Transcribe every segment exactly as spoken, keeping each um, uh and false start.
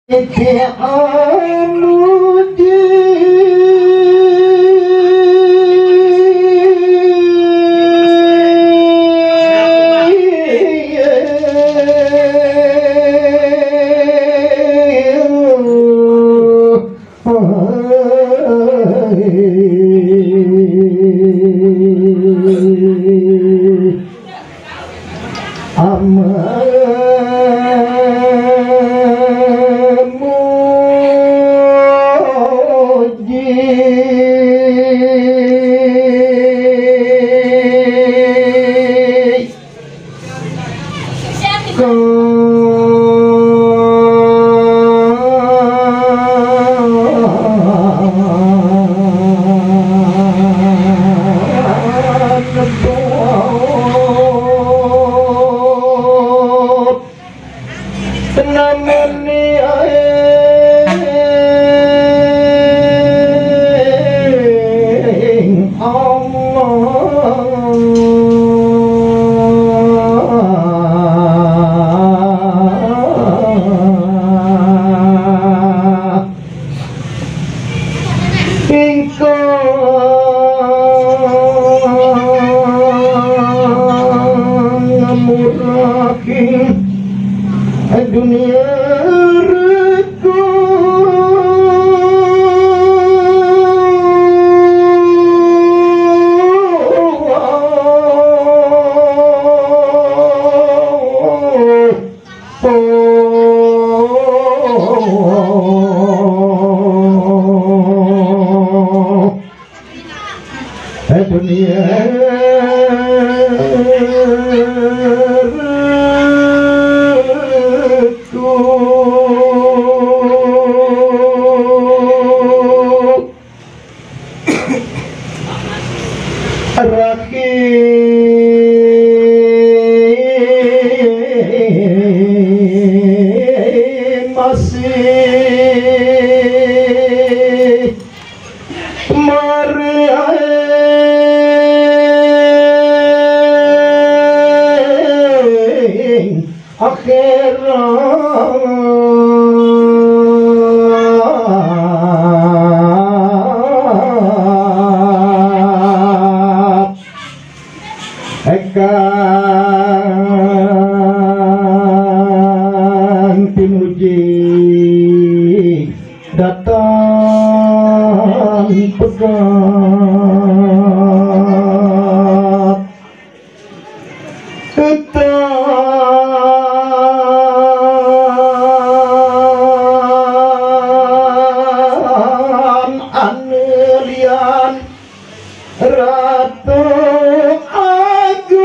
Ingkang ngamuraking dunia reka. Dunia reka. Rahim masih maring akhirat. Ingkang tinuju datang pegat. Tan anelian Ratu Agung.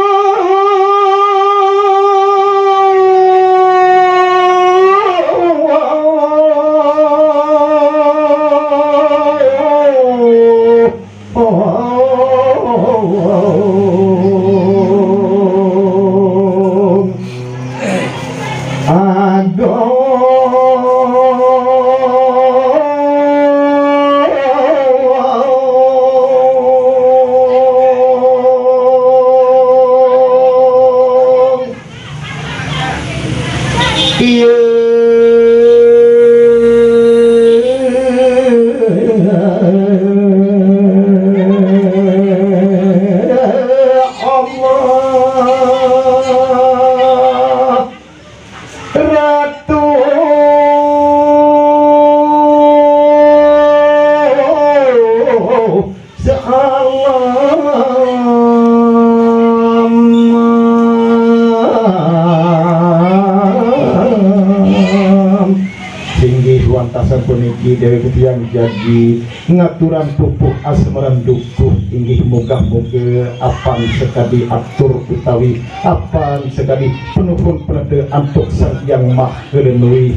Agung. Iya Allah Ratu sealam. Singgih wantah sapuniki Dewi Ketiang jagi ngaturang pupuh asmaran dukuh inggih muga-muga apan sakadi atur utawi apan sakadi panuhun paneda antuk Sang Hyang Maha Leluih.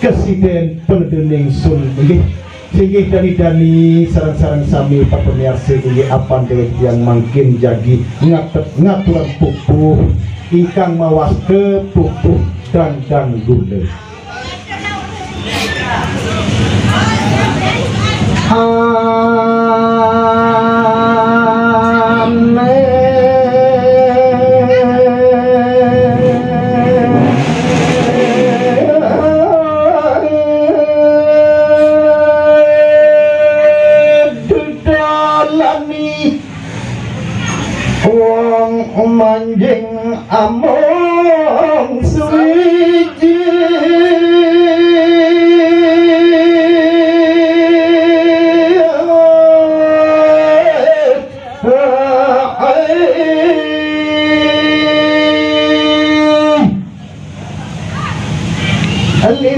Kasiden panedaning sun inggih. Singgih dani-dani sareng-sareng sami para pamiarsa inggih apan Dewi Ketiang mangkin jagi ngatet ngaturang pupuh ingkang mawasta pupuh dandang gula. Amin.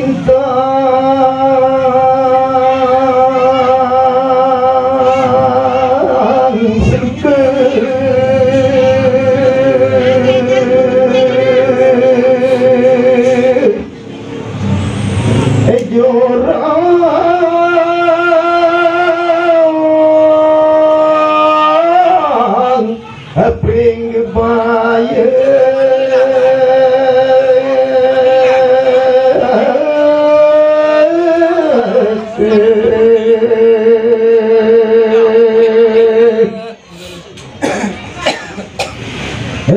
Tang sengkeh jurang pring baya.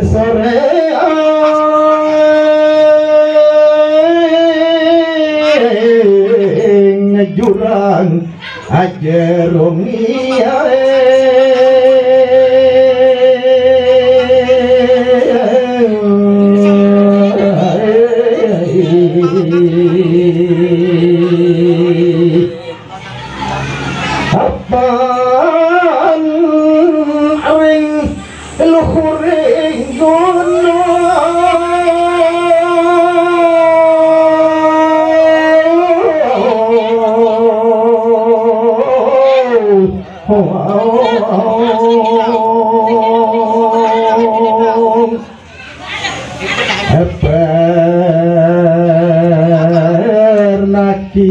Sore ang jurang ajerung iya. Apan ring luhuring gunung. Pernah ki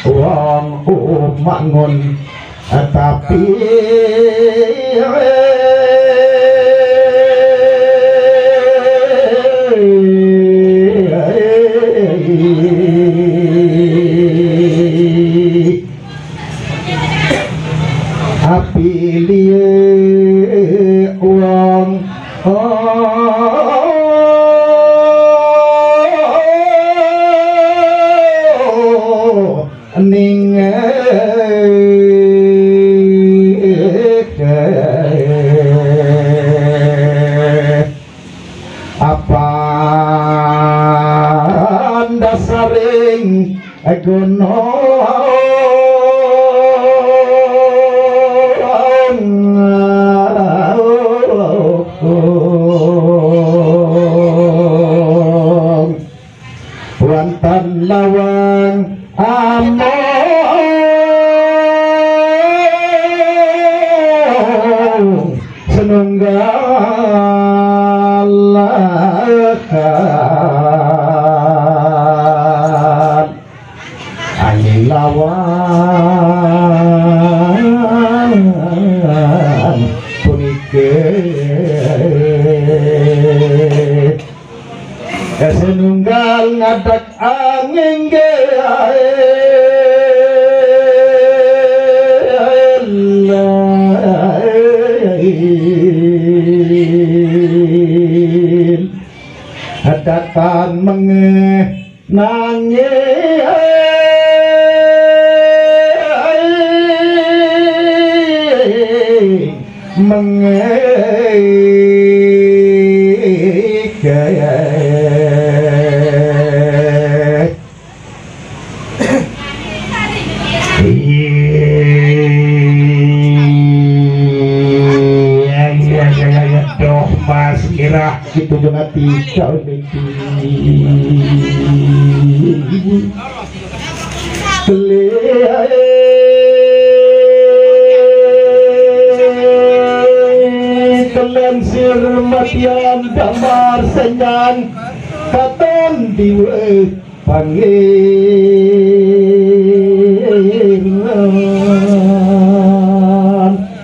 wong umangun, tapi api liye wong, oh, ning apan dasaring gunung. Wonten lawang among senunggal lakan. Angin lawang punika senunggal ngadak angin gael. Datang mengeh nanging mengikeh. Iya, iya, iya, iya, doh, Mas Mirah, gitu, Jonati, kau ini. Kelen sir matian damar senyang katon diwe pangiran.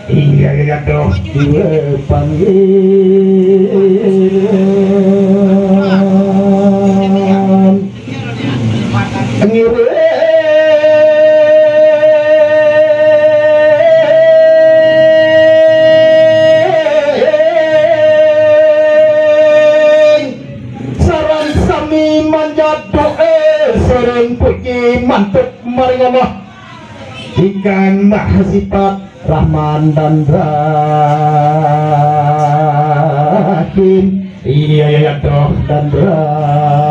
Iya, iya, doh. Diwe pangiran. Ngiring sareng sami manjat doa, sareng puji mantuk maring Allah ingkang Maha Sifat Rahman dan Rahim. Iya, iya, iya, doh, dan Rahim.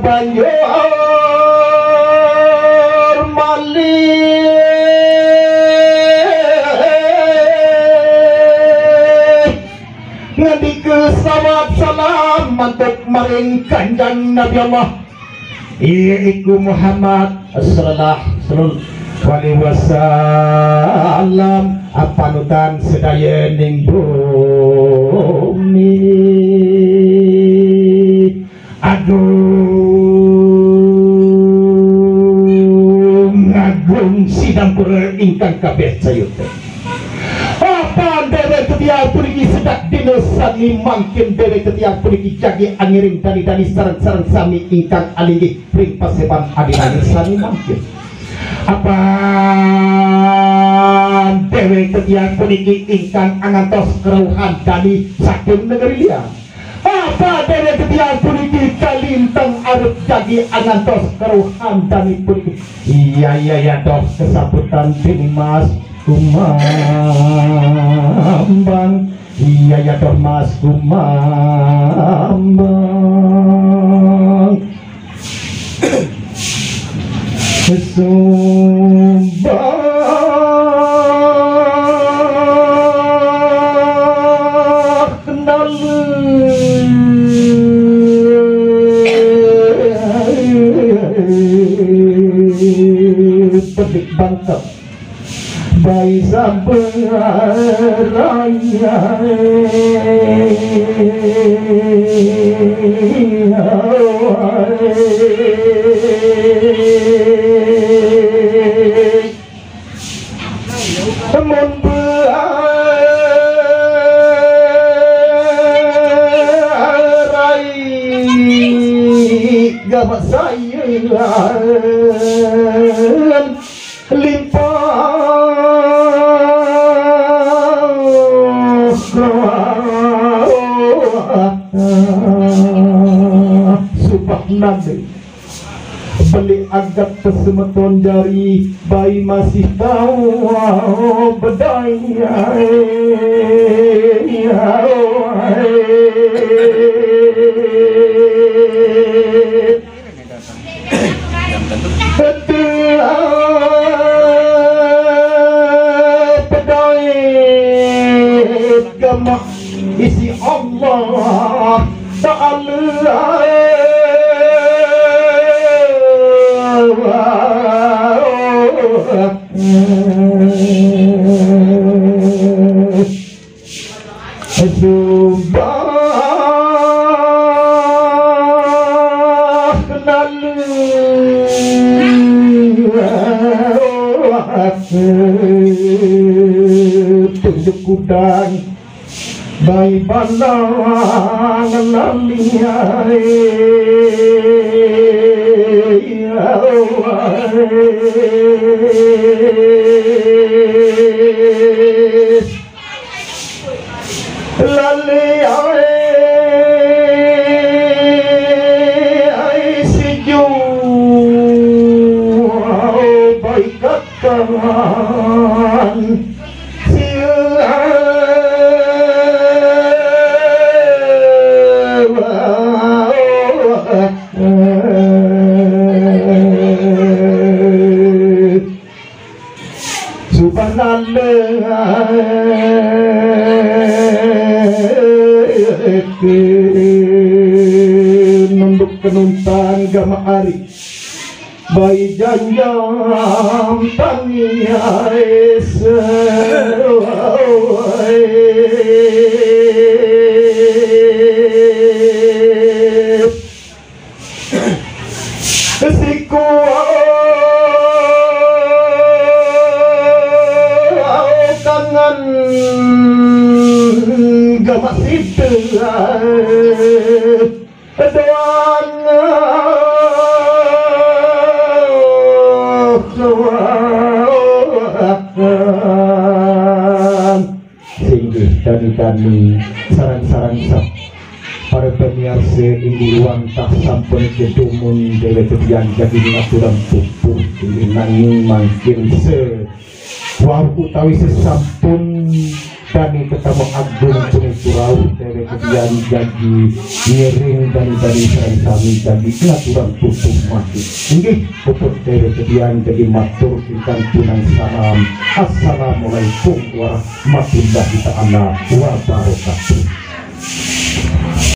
Banjur malih Mantuk maring Kanjeng Nabi Allah, iya iku Muhammad sallallahu alaihi wasallam, panutan sedayaning bumi. Agung, agung, sinampura ingkang kabeh cayuta. Apa dewek tetiang puniki sedak dina sami mangkin dewek tetiang puniki jagi angiring dani-dani sareng-sareng sami ingkang alinggih ring paseban adinani sami mangkin. Apa dewek tetiang puniki ingkang angantos kerauhan dani saking negeri liang. Apa dewek tetiang puniki kalintang arep jagi angantos kerauhan dani puniki. Iya, iya, iya, doh kesabutan dening Mas Kumambang. Iya, iya, doh Mas Kumambang. Sumbah kenal pedik bangkep. Bai sabaraya. Mun berai gamak saya limpah. Subhanallah. Beli agat pesemeton jari bai masih tahu bedaya. Pedait gemak isi Allah Ta'ala. Sumbah lalu tunjuk kudang bai balang laliai. Lali ai, ai siju bai katan. Sia Subhanallah. Nunduk kenuntang gama ari bai janjam taniais. Siku kangen gamak sida doang. Singgih dani-dani sareng-sareng sap para pamiarsa inggih wantah sampun kedumun dewek tetiang jagi ngaturan pupuh inggih nanging mangkin se wau utawi sesampun dani ketemu agung punika rauh dewek tetiang jagi ngiring dani-dani sareng sami jagi ngaturan pupuh mati inggih puput dewek tetiang jagi matur ingkang tunang salam. Assalamualaikum warahmatullahi taala wabarakatuh.